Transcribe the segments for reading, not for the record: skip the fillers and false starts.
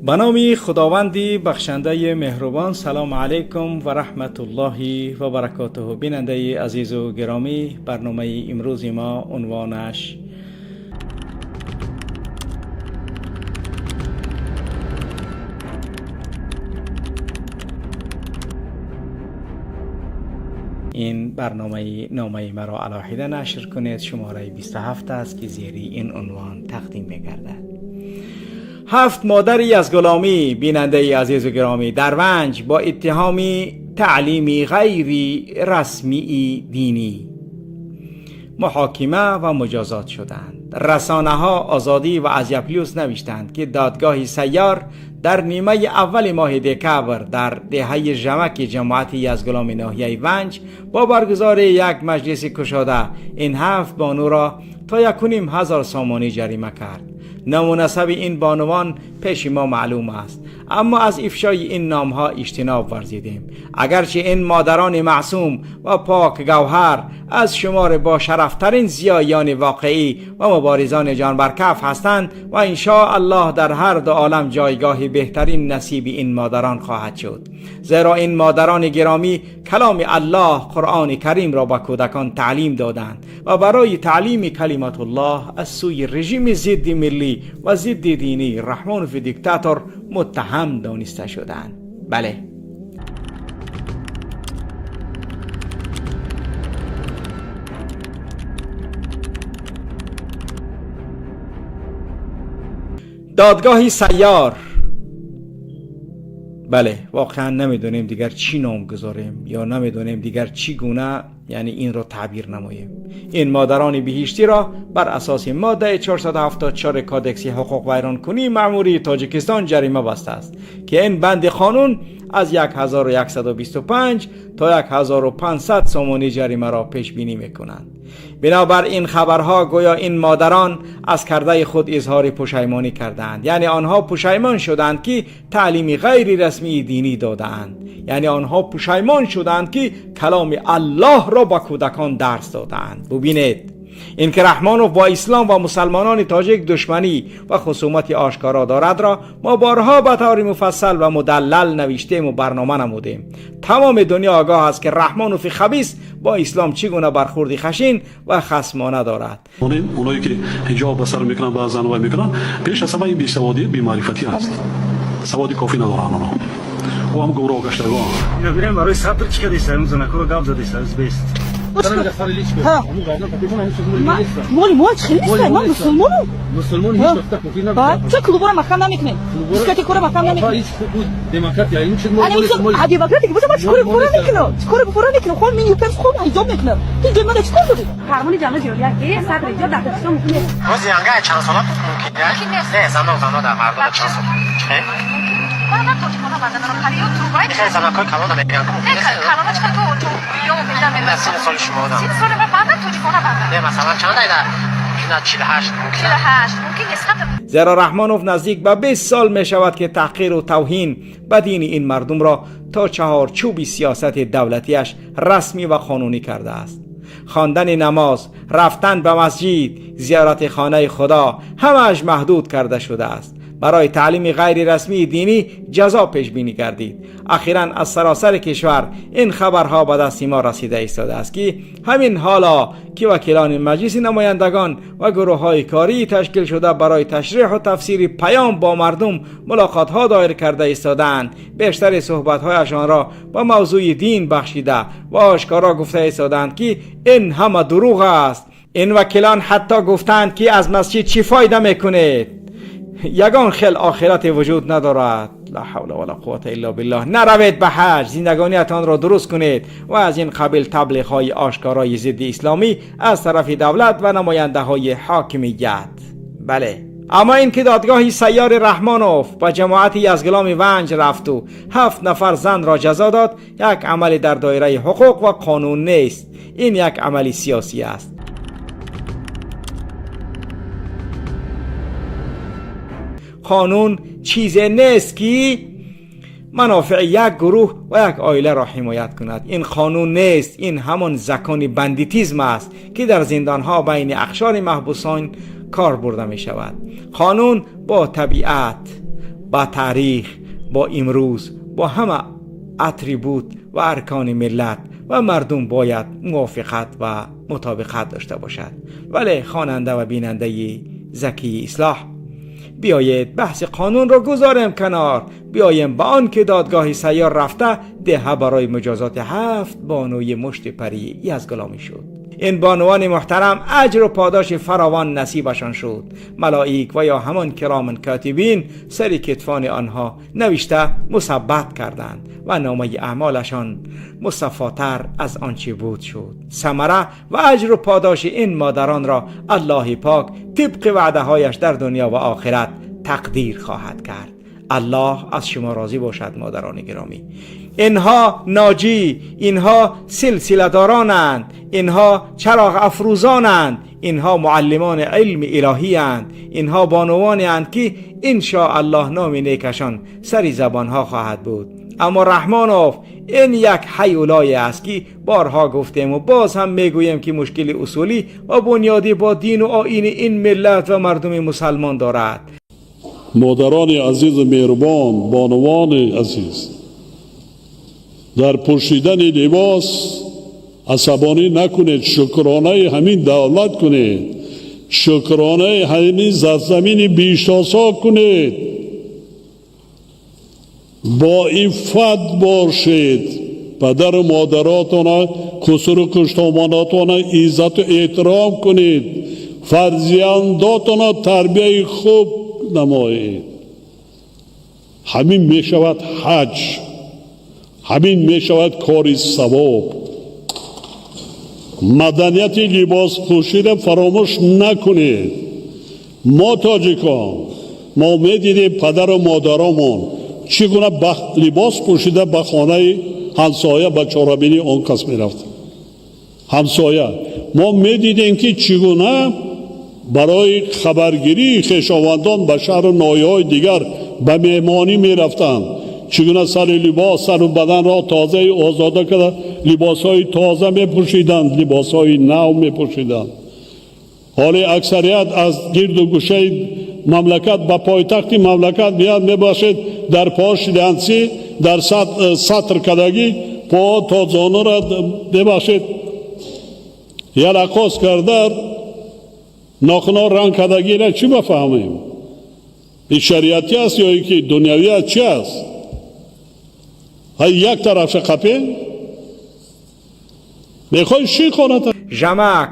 Ба номи Худованди бахшандаи меҳрубон. Салому алайкум ва раҳматуллоҳи ва баракотуҳ. Бинандаи азизу гиромӣ, барномаи имрӯзи мо унвонаш ин барномаи номаи маро алоҳида нашр кунед шумораи 27 аст, ки зери ин унвон тақдим мегардад. Ҳафт модари аз гуломӣ, бинандаи азизу гиромӣ, дар Ванҷ бо иттиҳоми таълими ғайри расмии динӣ муҳокима ва муҷозот шуданд. Расонаҳо Озодӣ ва Азия Плюс навиштанд, ки додгоҳи сайёр дар нимаи аввали моҳи декабр дар деҳаи Жамаки ҷамоати Язгуломи ноҳияи Ванҷ бо баргузории як маҷлиси кушода ин ҳафт бонуро то 1500 сомонӣ ҷарима кард. Ному насаби ин бонувон пеши мо маълум аст, аммо аз ифшои ин номҳо иҷтиноб варзидем. Агарчи ин модарони маъсум ва пок гавҳар аз шумори бошарафтарин зиёиёни воқеӣ ва муборизони ҷонбаркаф ҳастанд ва иншоаллоҳ дар ҳар ду олам ҷойгоҳи беҳтарин насиби ин модарон хоҳад шуд, зеро ин модарони гиромӣ каломи аллоҳ, Қуръони Каримро ба кӯдакон таълим доданд ва барои таълими калиматуллоҳ аз сӯи режими зидди миллӣ ва зидди динӣ Раҳмонови диктатор муттаҳам дониста шуданд. Бале, додгоҳи сайёр. Бале, воқеан намедонем дигар чӣ ном гузорем ё намедонем дигар чӣ гуна, яъне инро таъбир намоем. Ин модарони биҳиштиро бар асоси моддаи 474 кодекси ҳуқуқвайронкунии маъмурии Тоҷикистон ҷарима бастааст, ки ин банди қонун аз 1125 то 1500 сомонӣ ҷаримаро пешбинӣ мекунанд. Бинобар ин хабарҳо гӯё ин модарон аз кардаи худ изҳори пушаймонӣ кардаанд, яъне онҳо пушаймон шуданд, ки таълими ғайри расмии динӣ додаанд, яъне онҳо пушаймон шуданд, ки каломи аллоҳро ба кӯдакон дарс додаанд. Бубинед, ин ки Раҳмонов бо ислом ва мусалмонони тоҷик душманӣ ва хусумати ошкоро дорад ро мо борҳо ба таври муфассал ва мудаллал навиштему барнома намудем. Тамоми дунё огоҳ аст, ки Раҳмонови хабис бо ислом чӣ гуна бархурди хашин ва хасмона дорад. Оное ки ҳиҷоб ба сар мекунанд, баъзан вай мекунанд, пеш аз ҳама ин бесаводӣ, бемаърифатӣ аст. Саводи кофӣ надоранд онҳо, ӯ ҳам гумроҳ гаштагон. Бирем барои сабр чӣ кардеста, занакоро гап задеста, бест. Моли мо хеле нест, ман мусулмонам. Мусулмон ҳеҷ вақт кофир набуд. Ча клубора маҳкам намекунем? Дискотекора маҳкам намекунем? Демократия ин чиз. Демократия боша, ман чикори бухора мекунам? Чикори бухора мекунам? Хом мини пемс, хом ҳиҷоб мекунам. Ту ҷои мана чикор дорӣ? Фармони ҷамъи зиёдия ки садр ҳиҷоб дар Тоҷикистон мумкин нест. Боз янга чанд сола буд мумкин? Не, зано, зано дар мардона чанд сол? Чӣ? Ман тоҷикона баданро қариё трубай. Занакҳои калона мегӯянд. Калона чӣ ту ё меда меда. Сини соли шумо одам. Сини соли ман баъдан тоҷикона баъдан. Не, масалан чанд айда? Мумкин аст 48 мумкин. 48 мумкин нест. Зеро Раҳмонов наздик ба 20 сол мешавад, ки таҳқиру тавҳин ба дини ин мардумро то чаҳорчӯби сиёсати давлатиаш расмӣ ва қонунӣ кардааст. Хондани намоз, рафтан ба масҷид, зиёрати хонаи Худо ҳамааш маҳдуд карда шудааст. Барои таълими ғайрирасмии динӣ ҷазо пешбинӣ гардид. Ахиран аз саросари кишвар ин хабарҳо ба дасти мо расида истодааст, ки ҳамин ҳоло ки вакилони маҷлиси намояндагон ва гурӯҳҳои кории ташкилшуда барои ташриҳу тафсири паём бо мардум мулоқотҳо доир карда истодаанд, бештари суҳбатҳояшонро ба мавзӯи дин бахшида ва ошкоро гуфта истодаанд, ки ин ҳама дурӯғ аст. Ин вакилон ҳатто гуфтаанд, ки аз масҷид чӣ фоида мекунед, ягон хел охирате вуҷуд надорад, ла ҳавла вала қуввата илла биллаҳ, наравед ба ҳаҷ, зиндагониятонро дуруст кунед ва аз ин қабил таблиғҳои ошкорои зидди исломӣ аз тарафи давлат ва намояндаҳои ҳокимият. Бале, аммо ин ки додгоҳи сайёри Раҳмонов ба ҷамоати Язгуломи Ванҷ рафту ҳафт нафар занро ҷазо дод, як амали дар доираи ҳуқуқ ва қонун нест. Ин як амали сиёсӣ аст. Қонун чизе нест, ки манофеи як гурӯҳ ва як оиларо ҳимоят кунад. Ин қонун нест, ин ҳамон закони бандитизм аст, ки дар зиндонҳо байни ақшори маҳбусон кор бурда мешавад. Қонун бо табиат با تاریخ، با امروز، با همه اتریبوت و ارکان ملت و مردم باید موافقت و مطابقت داشته باشد. ولی خواننده و بیننده ذکی اصلاح، بیایید بحث قانون را گذاریم کنار، بیایم به آن که دادگاه سیار رفته دهه برای مجازات 7 بانوی مشت پری یزگلامی شد. این بانوان محترم اجر و پاداش فراوان نصیبشان شد. ملائک و یا همان کرام کاتبین سر کتفان آنها نوشته مثبت کردند و نامه اعمالشان مصفاتر از آنچه بود شد. ثمره و اجر و پاداش این مادران را الله پاک طبق وعده هایش در دنیا و آخرت تقدیر خواهد کرد. الله از شما راضی باشد مادران گرامی. اینها ناجی، اینها سلسله دارانند، اینها چراغ افروزانند، اینها معلمان علم الهی اند، اینها بانوانی اند که ان شاء الله نام نیکشان سری زبانها خواهد بود. اما رحمانوف این یک حیولای است که بارها گفتیم و باز هم میگوییم که مشکل اصولی و بنیادی با دین و آیین این ملت و مردم مسلمان دارد. مادران عزیز مهربان، بانوان عزیز، در پوشیدن لباس عصبانی نکنید، شکرانه همین دولت کنید، شکرانه همین زمین بیشتاسا کنید، با عفت باشید، پدر و مادراتان، خسر و کشتاماناتان عزت و احترام کنید، فرزنداتان تربیه خوب نمایید. همین میشود حج، همین میشود کاری ثواب. مدنیت لباس پوشی را فراموش نکنید. ما تاجیکان ما میدیدیم پدر و مادرامون چگونه لباس پوشیده به خانه همسایه به چاربینی آن کس میرفت. همسایه ما میدیدیم که چگونه برای خبرگیری خویشاوندان به شهر و ناحیه‌های دیگر به مهمانی میرفتند، چگونه سر لباس سر و بدن را تازه آزاده کرده لباسهای تازه میپوشیدند، لباسهای نو میپوشیدند. حالی اکثریت از گرد و گوشه مملکت به پایتخت مملکت میاد میباشد، در پاش لانسی در سطر کدگی پا تا زانو را بباشد یلقاس کرده ناخنا رنگ کدگی را چی بفهمیم؟ این شریعتی است یا اینکه دنیوی است؟ چی است؟ یک طرف قپین میخوای شی خانه ژمک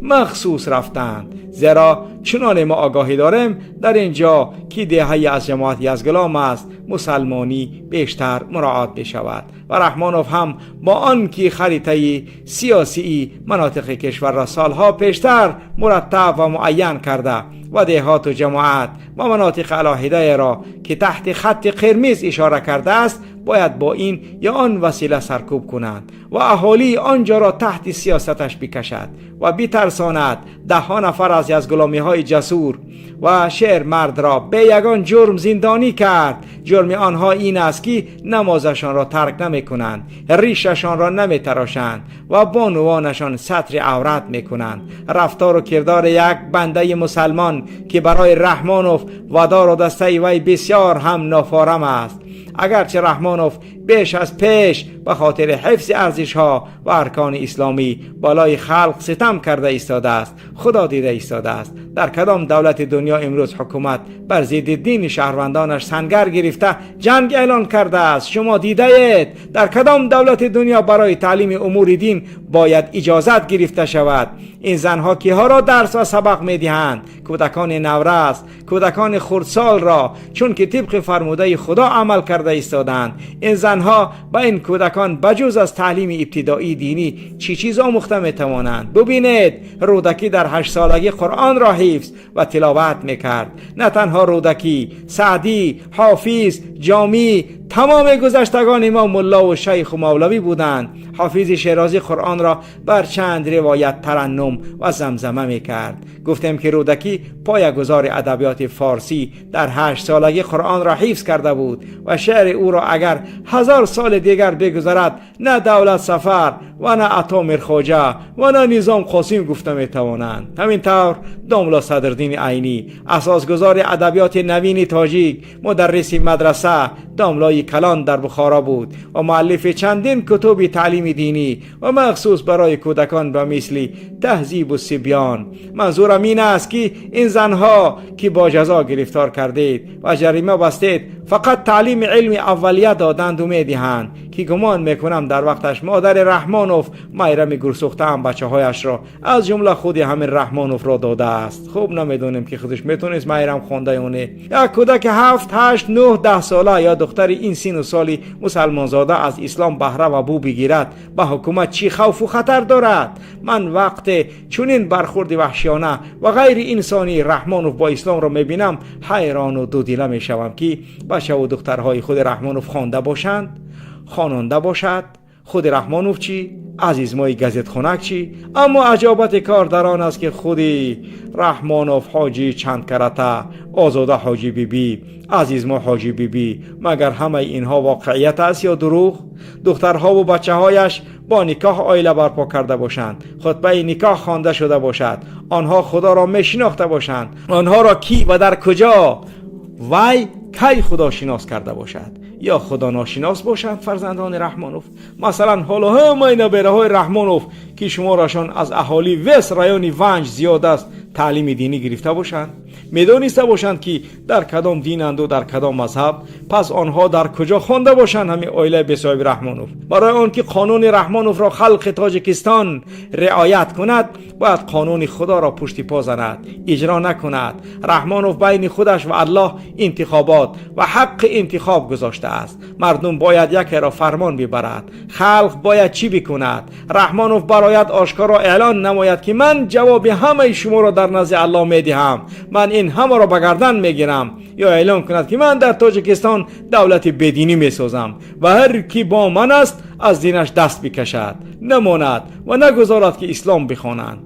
مخصوص رفتند، زیرا چنان ما آگاهی داریم در اینجا که دهه از جماعت یزگلام است مسلمانی بیشتر مراعات بشود و رحمانوف هم با آنکه خریطه سیاسی مناطق کشور را سالها پیشتر مرتب و معین کرده و دهات و جماعت و مناطق علاهده را که تحت خط قرمز اشاره کرده است باید با این یا آن وسیله سرکوب کنند و اهالی آنجا را تحت سیاستش بکشد و بترساند. ده ها نفر از یزگلامی های جسور و شعر مرد را به یگان جرم زندانی کرد. جرم آنها این است که نمازشان را ترک نمی کنند، ریششان را نمی تراشند و بانوانشان ستر عورت می کنند. رفتار و کردار یک بنده مسلمان که برای رحمانوف و دار و دسته وی بسیار هم نافارم است. اگرچه رحمانوف بیش از پیش به خاطر حفظ ارزش‌ها و ارکان اسلامی بالای خلق ستم کرده ایستاده است، خدا دیده ایستاده است. در کدام دولت دنیا امروز حکومت بر ضد دین شهروندانش سنگر گرفته جنگ اعلان کرده است؟ شما دیده اید در کدام دولت دنیا برای تعلیم امور دین باید اجازت گرفته شود؟ این زنها کیها را درس و سبق میدهند؟ کودکان نورس، کودکان خردسال را، چون که طبق فرموده خدا عمل کرده ایستادند. این زنها با این کودکان بجز از تعلیم ابتدایی دینی چی چیز آموخته میتوانند؟ ببینید رودکی در 8 سالگی قرآن را حفظ و تلاوت میکرد. نه تنها رودکی، سعدی، حافظ، جامی، تمام گذشتگان ما ملا و شیخ و مولوی بودند. حافظ شیرازی قرآن را بر چند روایت ترنم و زمزمه میکرد. گفتیم که رودکی پایه‌گذار ادبیات فارسی در 8 سالگی قرآن را حفظ کرده بود و شعر او را اگر 1000 سال دیگر بگذرد نه دولت سفر ва на Ато Мирхоҷа, ва на Низом Қосим гуфта метавонанд. Ҳамин тавр домла Садриддини Айнӣ, асосгузори адабиёти навини тоҷик, мударриси мадраса, домлои калон дар Бухоро буд ва муаллифи чандин кутуби таълими динӣ ва махсус барои кӯдакон ба мисли Таҳзибу Сибён. Манзурам ин аст, ки ин занҳо, ки бо ҷазо гирифтор кардед ва ҷарима бастед, фақат таълими илми аввалия доданду медиҳанд, ки гумон мекунам дар вақташ модари Раҳмонов Майрами гурсӯхтаам бачаҳояшро, аз ҷумла худи ҳамин Раҳмоновро додааст. Хуб, намедонем, ки худаш метонист Майрам хонда ё не. Як кӯдаки 7, 8, 9, 10 сола ё духтари ин сину соли мусалмонзода аз ислом баҳра ва бӯ бигирад, ба ҳукумат чӣ хавфу хатар дорад? Ман вақте чунин бархурди ваҳшиёна ва ғайри инсонии Раҳмонов бо исломро мебинам, ҳайрону дудила мешавам, ки бачаву духтарҳои худи Раҳмонов хонда бошанд, хононда бошад. Худи Раҳмонов чӣ, Азизмои газетхонак чӣ? Аммо аҷобати кор дар он аст, ки худи Раҳмонов, ҳоҷӣ чандкарата, Озода Ҳоҷӣ Бибӣ, Азизмо Ҳоҷӣ Бибӣ, магар ҳамаи инҳо воқеият аст ё дурӯғ? Духтарҳову бачаҳояш бо никоҳ оила барпо карда бошанд, хутбаи никоҳ хонда шуда бошад, онҳо Худоро мешинохта бошанд, онҳоро кӣ ва дар куҷо вай кай худошинос карда бошад? Ё худоношинос бошанд фарзандони Раҳмонов? Масалан, ҳоло ҳамаи набераҳои Раҳмонов, ки шуморашон аз аҳолии весь райони Ванҷ зиёд аст, таълими динӣ гирифта бошанд, медониста бошанд, ки дар кадом динанду дар кадом мазҳаб, пас онҳо дар куҷо хонда бошанд? Ҳамин оилаи бесоҳиби Раҳмонов, барои он ки қонуни Раҳмоновро халқи Тоҷикистон риоят кунад, бояд қонуни Худоро пушти по занад, иҷро накунад. Раҳмонов байни худаш ва Аллоҳ интихобот ва ҳаққи интихоб гузоштааст. Мардум бояд якеро фармон бибарад. Халқ бояд чӣ бикунад? Раҳмонов барояд, ошкоро эълон намояд, ки ман ҷавоби ҳамаи шуморо дар назди Аллоҳ медиҳам, ман ин ҳамаро ба гардан мегирам. Ё эълон кунад, ки ман дар Тоҷикистон давлати бединӣ месозам ва ҳар кӣ бо ман аст, аз динаш даст бикашад, намонад ва нагузорад, ки ислом бихонанд.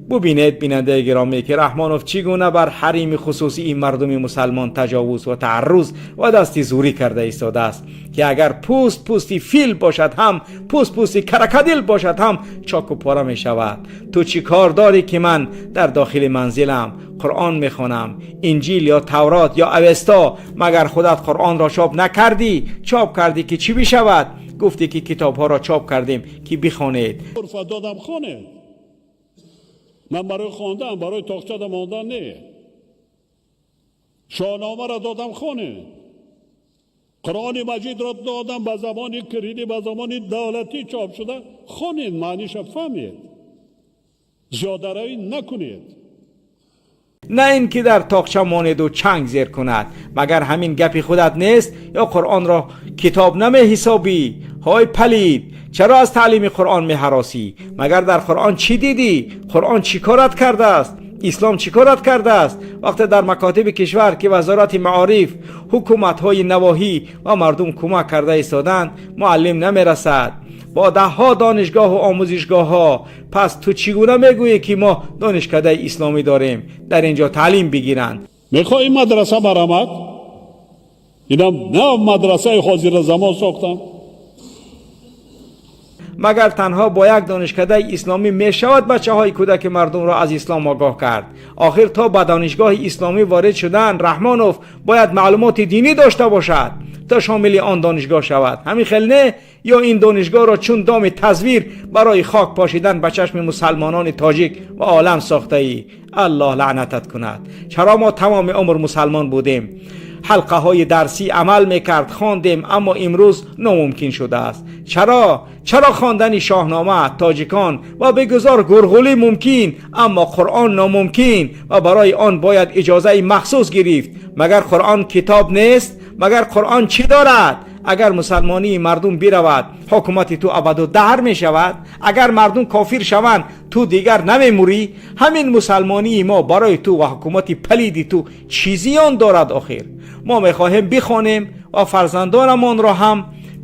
Бубинед, бинандаи гиромӣ, ки Раҳмонов чӣ гуна бар ҳарими хусусии мардуми мусалмон таҷовуз ва таарруз ва дасти зӯрӣ карда истодааст, ки агар пӯст пӯсти фил бошад ҳам, пӯст пӯсти крокодил бошад ҳам, чоку пора мешавад. Ту чӣ кор дорӣ, ки ман дар дохили манзилам Қуръон мехонам, Инҷил ё Таврот ё Авесто? Магар худат Қуръонро чоп накардӣ? Чоп кардӣ, ки чӣ бишавад? Гуфтӣ, ки китобҳоро чоп кардем, ки бихонед. Додам, хонед. Ман барои хондан, барои тоқчада мондан не. Шоҳномаро додам, хонед. Қуръони Маҷидро додам, ба забони кирилӣ, ба забони давлатӣ чоп шуда, хонед, маъниша фаҳмед, зиёдаравӣ накунед. На ин ки дар тоқча монеду чанг зер кунад. Магар ҳамин гапи худат нест? Ё Қуръонро китоб намеҳисобӣ? Ҳой палид, чаро аз таълими Қуръон меҳаросӣ? Магар дар Қуръон чӣ дидӣ? Қуръон чӣ корат кардааст? Ислом чӣ корат кардааст? Вақте дар макотиби кишвар, ки Вазорати маориф, ҳукуматҳои навоҳӣ ва мардум кӯмак карда истоданд, муаллим намерасад, бо даҳҳо донишгоҳу омӯзишгоҳҳо, пас ту чӣ гуна мегӯӣ, ки мо донишкадаи исломӣ дорем, дар ин ҷо таълим бигиранд? Мехоҳӣ мадраса барамад? Инам нав мадрасаи ҳозира замон сохтам. Магар танҳо бо як донишкадаи исломӣ мешавад бачаҳои кӯдаки мардумро аз ислом огоҳ кард? Охир то ба донишгоҳи исломӣ ворид шудан, Раҳмонов бояд маълумоти динӣ дошта бошад, то шомили он донишгоҳ шавад. Ҳамин хел не? Ё ин донишгоҳро чун доми тазвир барои хок пошидан ба чашми мусалмонони тоҷик ва олам сохтаӣ? Аллоҳ лаънатат кунад. Чаро мо тамоми умр мусалмон будем, ҳалқаҳои дарсӣ амал мекард, хондем, аммо имрӯз номумкин шудааст? Чаро, чаро хондани Шоҳнома, тоҷикон ва бегузор Гурғулӣ мумкин, аммо Қуръон номумкин ва барои он бояд иҷозаи махсус гирифт? Магар Қуръон китоб нест? Магар Қуръон чӣ дорад? Агар мусалмонии мардум биравад, ҳукумати ту абаду даҳр мешавад? Агар мардум кофир шаванд, ту дигар намемурӣ? Ҳамин мусалмонии мо барои ту ва ҳукумати палиди ту чӣ зиён дорад? Охир мо мехоҳем бихонем ва фарзандонамонро ҳам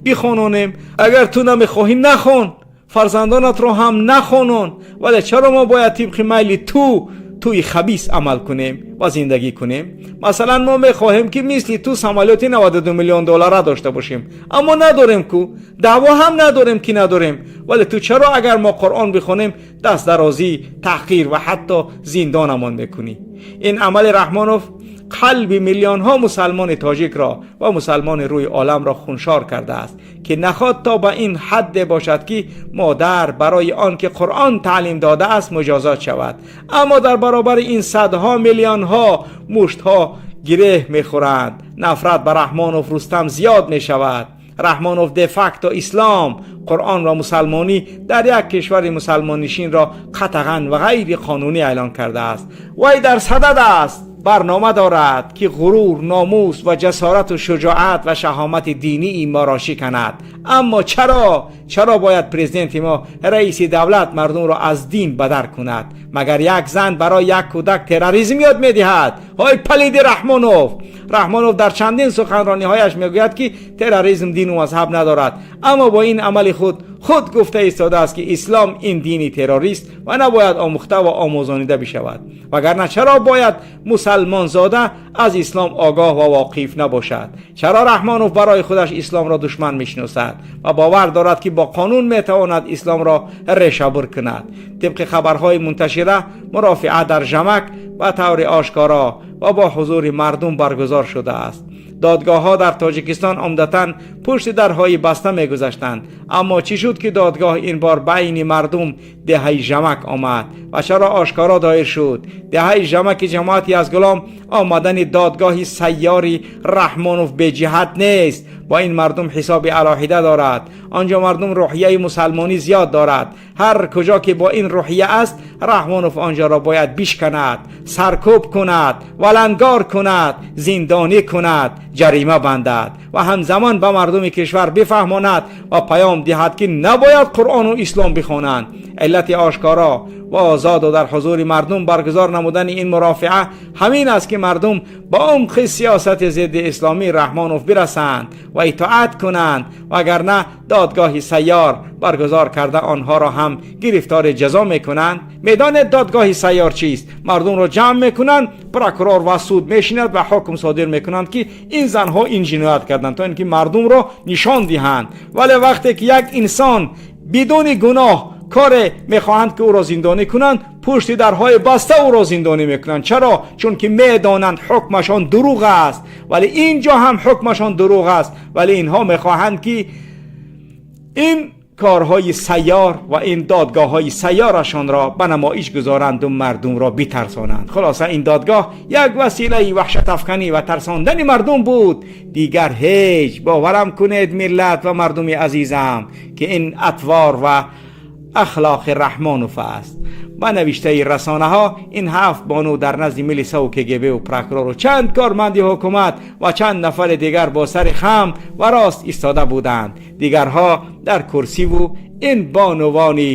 бихононем. Агар ту намехоҳӣ, нахон, фарзандонатро ҳам нахонон. Вале чаро мо бояд тибқи майли ту Туи хабис амал кунем ва зиндагӣ кунем? Масалан, мо мехоҳем, ки мисли ту самолёти 92 миллион доллара дошта бошем, аммо надорем ку, даъво ҳам надорем, ки надорем. Вале ту чаро, агар мо Қуръон бихонем, дастдарозӣ, таҳқир ва ҳатто зиндонамон мекунӣ? Ин амали Раҳмонов қалби миллионҳо мусалмони тоҷикро ва мусалмони рӯи оламро хуншор кардааст, ки наход то ба ин ҳадде бошад, ки модар барои он ки Қуръон таълим додааст, муҷозот шавад. Аммо дар баробари ин садҳо миллионҳо муштҳо гиреҳ мехӯранд. Нафрат ба Раҳмонов Рустам зиёд мешавад. Раҳмонов де-факто ислом, Қуръон ва мусалмонӣ дар як кишвари мусалмоннишинро қатаған ва ғайри қонунӣ эълон кардааст. Вай дар садад аст, барнома дорад, ки ғурур, номус ва ҷасорату шуҷоат ва шаҳомати динии моро шиканад. Аммо чаро бояд президенти мо, раиси давлат, мардумро аз дин бадар кунад? Магар як зан барои як кӯдак терроризм ёд медиҳад? Ҳой, палиди Раҳмонов! Раҳмонов дар чандин суханрониҳояш мегӯяд, ки терроризм дину мазҳаб надорад, аммо бо ин амали худ худ гуфта истодааст, ки ислом ин дини террорист ва набояд омӯхта ва омӯзонида бишавад. Вагарна чаро бояд мусалмонзода аз ислом огоҳ ва воқиф набошад? Чаро Раҳмонов барои худаш исломро душман мешиносад ва бовар дорад, ки бо қонун метавонад исломро решабур кунад? Тибқи хабарҳои мунташира, мурофиа дар Жамак ба таври ошкоро ва бо ҳузури мардум баргузор шудааст. Додгоҳҳо дар Тоҷикистон умдатан пушти дарҳои баста мегузаштанд, аммо чӣ шуд, ки додгоҳ ин бор байни мардум деҳаи Жамак омад ва чаро ошкоро доир шуд? Деҳаи Жамаки ҷамоати Язгулом омадани додгоҳи сайёри Раҳмонов беҷиҳат нест. Бо ин мардум ҳисоби алоҳида дорад. Он ҷо мардум рӯҳияи мусалмонӣ зиёд дорад. Ҳар куҷо ки бо ин рӯҳия аст, Раҳмонов он ҷоро бояд бишканад, саркӯб кунад, валангор кунад, зиндонӣ кунад, ҷарима бандад ва ҳамзамон ба мардуми кишвар бифаҳмонад ва паём диҳад, ки набояд Қуръону ислом бихонанд. Иллати ошкоро ва озоду дар ҳузури мардум баргузор намудани ин мурофиа ҳамин аст, ки мардум ба умқи сиёсати зидди исломии Раҳмонов бирасанд ва итоат кунанд, вагарна додгоҳи сайёр баргузор карда, онҳоро ҳам гирифтори ҷазо мекунанд. Медонед, додгоҳи сайёр чист? Мардумро ҷамъ мекунанд, прокурор ва суд мешинад ва ҳукм содир мекунанд, ки ин занҳо ин ҷиноят карданд, то ин ки мардумро нишон диҳанд. Вале вақте ки як инсон бидуни гуноҳ коре мехоҳанд, ки ӯро зиндонӣ кунанд, пушти дарҳои баста ӯро зиндонӣ мекунанд. Чаро? Чунки медонанд, ҳукмашон дурӯғ аст. Вале ин ҷо ҳам ҳукмашон дурӯғ аст, вале инҳо мехоҳанд, ки ин корҳои сайёр ва ин додгоҳҳои сайёрашонро ба намоиш гузоранду мардумро битарсонанд. Хулоса, ин додгоҳ як василаи ваҳшатафканӣ ва тарсондани мардум буд, дигар ҳеҷ. Боварам кунед, миллат ва мардуми азизам, ки ин атвор ва ахлоқи Раҳмонов аст. Ба навиштаи расонаҳо, ин ҳафт бону дар назди милисаву КГБу прокурору чанд корманди ҳукумат ва чанд нафари дигар бо сари хам ва рост истода буданд. Дигарҳо дар курсиву ин бонувони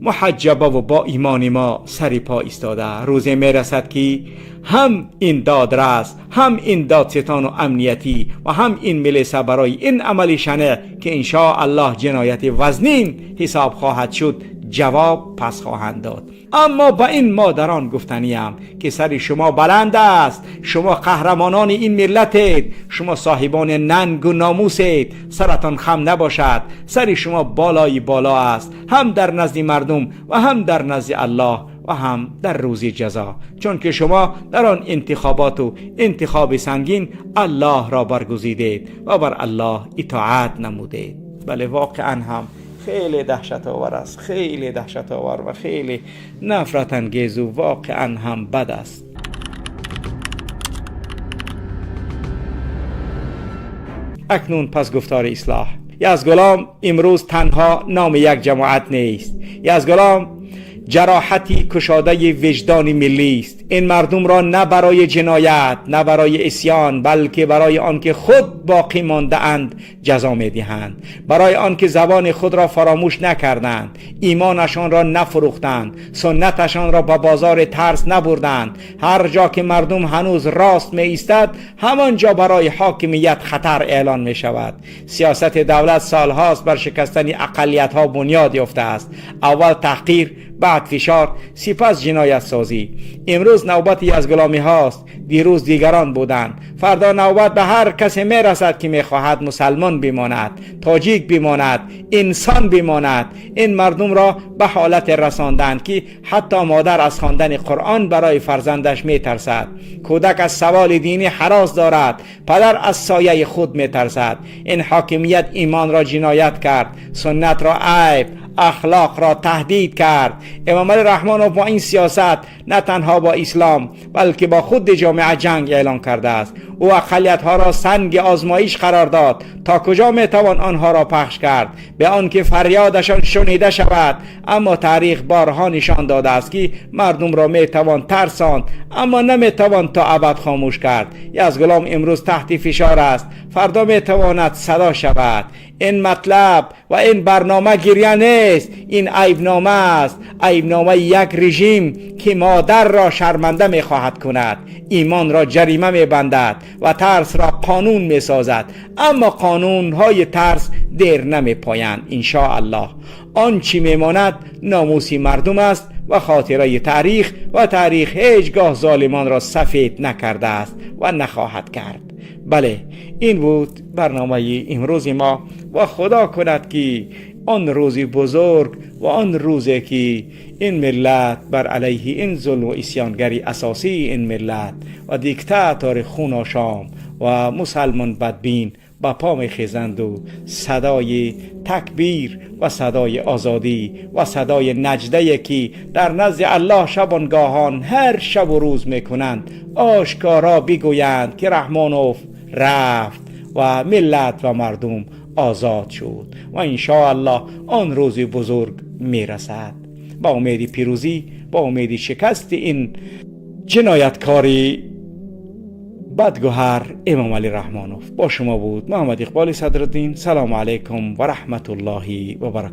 муҳаҷҷабаву бо имони мо сари по истода. Рӯзе мерасад, ки ҳам ин додрас, ҳам ин додситону амниятӣ ва ҳам ин милиса барои ин амали шанеъ, ки иншоаллоҳ ҷинояти вазнин ҳисоб хоҳад шуд, ҷавоб пас хоҳанд дод. Аммо ба ин модарон гуфтаниям, ки сари шумо баланд аст. Шумо қаҳрамонони ин миллатед, шумо соҳибони нангу номусед. Саратон хам набошад, сари шумо болои боло аст, ҳам дар назди мардум ва ҳам дар назди Аллоҳ ва ҳам дар рӯзи ҷазо, чунки шумо дар он интихоботу интихоби сангин Аллоҳро баргузидед ва бар Аллоҳ итоат намудед. Бале, воқеан ҳам хеле даҳшатовар аст, хеле даҳшатовар ва хеле нафратангезу воқеан ҳам бад аст. Акнун пас гуфтори ислоҳ. Язгулом имрӯз танҳо номи як ҷамоат нест. Язгулом ҷароҳати кушодаи виҷдони миллист. Ин мардумро на барои ҷиноят, на барои исён, балки барои он ки худ боқӣ мондаанд, ҷазо медиҳанд, барои он ки забони худро фаромӯш накарданд, имонашонро нафурӯхтанд, суннаташонро ба бозори тарс набурданд. Ҳар ҷо ки мардум ҳанӯз рост меистад, ҳамон ҷо барои ҳокимият хатар эълон мешавад. Сиёсати давлат солҳост бар шикастани ақаллиятҳо бунёд ёфтааст. Аввал таҳқир, بعد فشار، سپس جنایت سازی. امروز نوبت یزگلامی هاست، دیروز دیگران بودند، فردا نوبت به هر کسی می رسد که می خواهد مسلمان بماند، تاجیک بماند، انسان بماند. این مردم را به حالت رساندند که حتی مادر از خواندن قرآن برای فرزندش می ترسد، کودک از سوال دینی هراس دارد، پدر از سایه خود می ترسد. این حاکمیت ایمان را جنایت کرد، سنت را عیب، اخلاق را تهدید کرد. امام علی رحمانوف با این سیاست نه تنها با اسلام بلکه با خود جامعه جنگ اعلان کرده است. او اقلیت ها را سنگ آزمایش قرار داد. تا کجا می توان آنها را پخش کرد به آنکه فریادشان شنیده شود؟ اما تاریخ بارها نشان داده است که مردم را می توان ترساند، اما نمی توان تا ابد خاموش کرد. یزگلام امروز تحت فشار است، فردا می تواند صدا شود. این مطلب و این برنامه گریه نیست، این عیبنامه است، عیبنامه یک رژیم که مادر را شرمنده می خواهد کند، ایمان را جریمه می بندد و ترس را قانون می سازد. اما قانون های ترس دیر نمی پایند. ان الله آنچه می ماند ناموس مردم است و خاطره تاریخ، و تاریخ هیچگاه ظالمان را سفید نکرده است و نخواهد کرد. بله، این بود برنامه امروز ما و خدا کند که آن روزی بزرگ و آن روزی که این ملت بر علیه این ظلم و عصیانگری اساسی این ملت و دیکتاتور خوناشام و مسلمان بدبین با پا میخیزند و صدای تکبیر و صدای آزادی و صدای نجده که در نزد الله شبانگاهان هر شب و روز میکنند، آشکارا بگویند که رحمانوف رفت و ملت و مردم آزاد شد و الله آن روز بزرگ میرسد. با امید پیروزی، با امید شکست این جنایتکاری بدگوهر امام علی رحمانوف. با شما بود محمد اقبال صدرالدین. سلام علیکم و رحمت الله و برکاته.